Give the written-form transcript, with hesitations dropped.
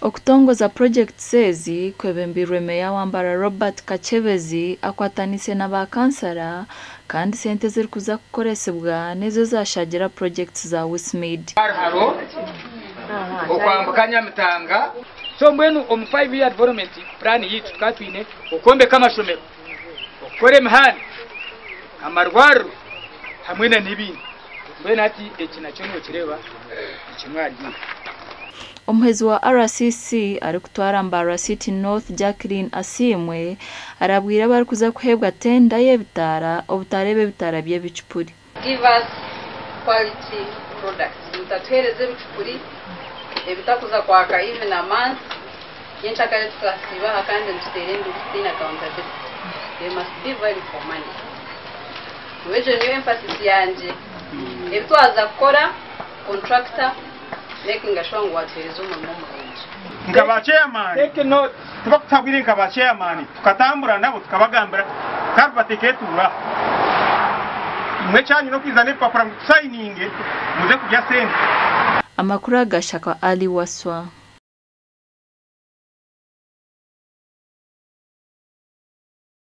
Okutongoza projects ezi kwebembirwe Meeya wa Mbarara Robert Kakyebezi akwataniise na ba kansara kandi sente ezirikuza kukoresibwa n'ezo ezashagira projects za WISMID. Ruharo okwambuka Nyamitanga. So mbwenu omu 5 year development plan yaitu tukaba twine okwombeka amashomero, okukora emihanda, amarwariro hamwe na n'ebindi. Mbwenu hati eki nakyo nokireeba ni kimwe ahari ebyo. Omuhwezi wa RCC arikutwara Mbarara City North Jacqueline Asiimwe arabwire abarikuza kuheebwa tenda y'ebitaara obutareeba ebitaara by'ebicupuri. Give us quality products mutatuhereza ebicupuri ebitakuza kwaka even a month nyenkyakare tukasiiba aha kandi nituteera enduru tutaine accountability they must be value for money nyowe egyo niyo emphasis yangye ebitwaza kukora contractor making sure ngu watuhereza omurimo murungi. Nka ba chairman tibakutuhabwire nka ba chairman tukatambura nabo tukabagambira culvert eketuura aha. Imwe ekyanyu n'okwiza n'ebipapura ngu tusayininge muze kurya sente. Amakuru aga Shaka Ali Wasswa.